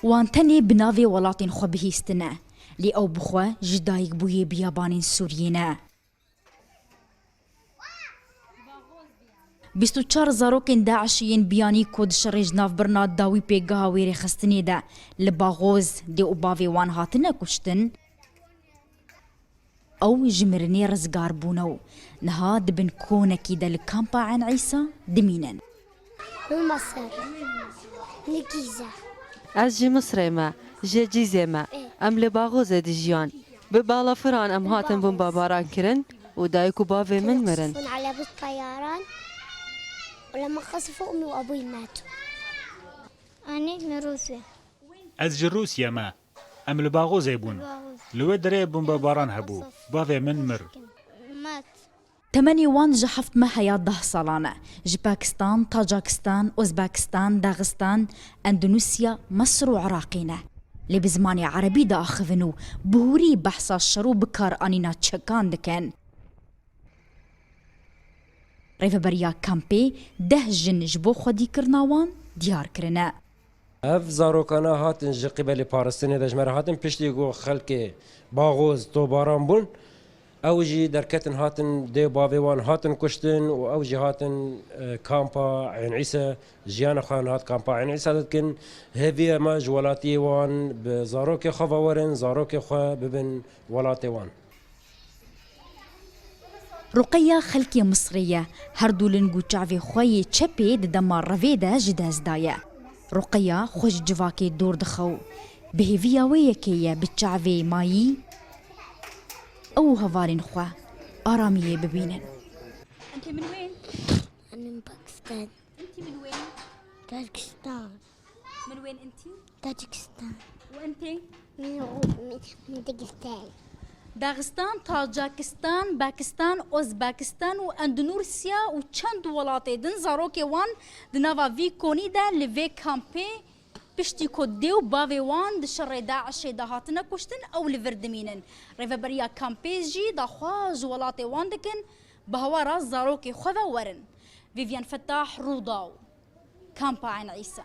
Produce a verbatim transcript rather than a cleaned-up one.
Wan tenê bi navê welatên xwe bihîstine, lê ew bi xwe ji dayikbûyê biyabanên Sûriyê ne. Bîst û çar zarokên DAIŞ'ê yên biyanî ku di şerê ji navbirina dawî pêgeha wê rêxistinê de li Baxoz dê û bavê wan hatine kuştin, ew ji mirinê rizgar bûne û niha di bin konekî de li kampa Eyn Îsa dimînin. Min Mesir, li Gîze. Ez ji Misrê me, ji Cîzê me. Ê. Em li Baxozê dijiyan. Bi balafiran em hatin bombebaran kirin û dayik û bavê min mirin. Hûn elebû teyaran û lema qesifu umî û ebûyî metu. Anî min Rûsya. Ez ji Rûsya me. Em li Baxozê bûn. Li wê derê bombebaran hebû. Bavê min mir. Mat. Temenê wan ji heft meh ya deh salan e. Ji Pakistan, Tacakistan, Ozbekistan, Daxistan, Endonûsya, Misir û Iraqê ne. Lê bi zimanê erebî diaxivin û bi hûrî behsa şer û bikaranîna çekan dikin. Rêveberiya kampê deh jin ji bo xwedîkirina wan diyar kirine. Ev zarokana hatin ji qîbelê parastinê de ji me re hatin, piştî ku xelkê Baxoz tobaran bûn, ew jî derketin hatin, dê û bavê wan hatin kuştin û ew jî hatin, e, kampa Eyn Îsa, jiyana xwe niha di kampa Eyn Îsa de dikin. Hêviya me ji welatiyê wan bi zarokê xwe ve werin, zarokê xwe bibin welatê wan. Ruqeya xelkê Misrê ye, her du ling û çavê xwe yê çepê di dema revê de ji dest daye. Ruqeya xwe ji civakê dor dixe û bi hêviya wê yekê ye bi çavê mayî ew û hevalên xwe aramiyê bibînin. Entê min wên? Em in Pakistan. Entî min wên? Pakistan. Min wên intî? Tacikistan. Û entê? Min, min, min Dagîstan. Daxistan, Tacakistan, Bakistan, Ozbekistan û Endonûsya û çend welatê din zarokê wan di nava vî konî de li vê kampê piştî ku dê û bavê wan di şerê DAIŞ'ê de hatine kuştin ew li vir dimînin. Rêveberiya kampê jî daxwaz ji welatê wan dikin bi hawara zarokê xwe ve werin. Vivian Fettah, Rûdaw. Kampa Eyn Îsa.